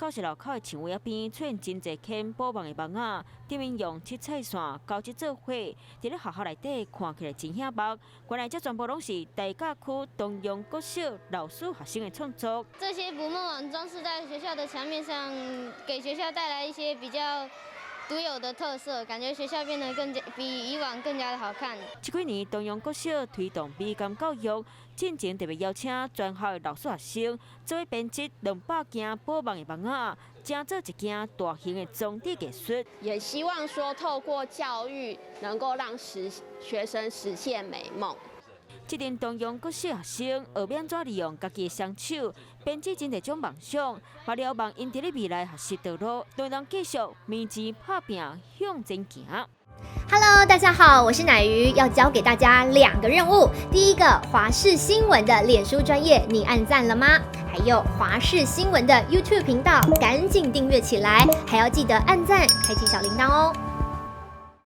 教室樓口的牆圍仔邊出現真濟牽補夢的網仔，頂面用七彩線交織做伙，佇咧學校內底看起來真顯目。原來這全部攏是大甲區東陽國小老師學生的創作。這些捕夢網裝飾在學校的牆面上，給學校帶來一些比較獨有的特色，感覺學校變得更加比以往更加的好看。這幾年東陽國小推動美感教育，進前特別邀請全校的老師學生做伙編織200件補夢的網仔，成做一件大型的裝置藝術。也希望說透過教育能夠讓學生實現美夢。這陣東陽國小學生學欲按怎利用家己的雙手編織真濟種夢想，嘛尞望𪜶佇咧未來學習道路，都會當繼續向前拍拚向前行。 Hello，大家好，我是奶魚，要教給大家兩個任務。第一個，華視新聞的臉書專頁，你按讚了嗎？還有華視新聞的 YouTube 頻道，趕緊訂閱起來，還要記得按讚，開啟小鈴鐺哦。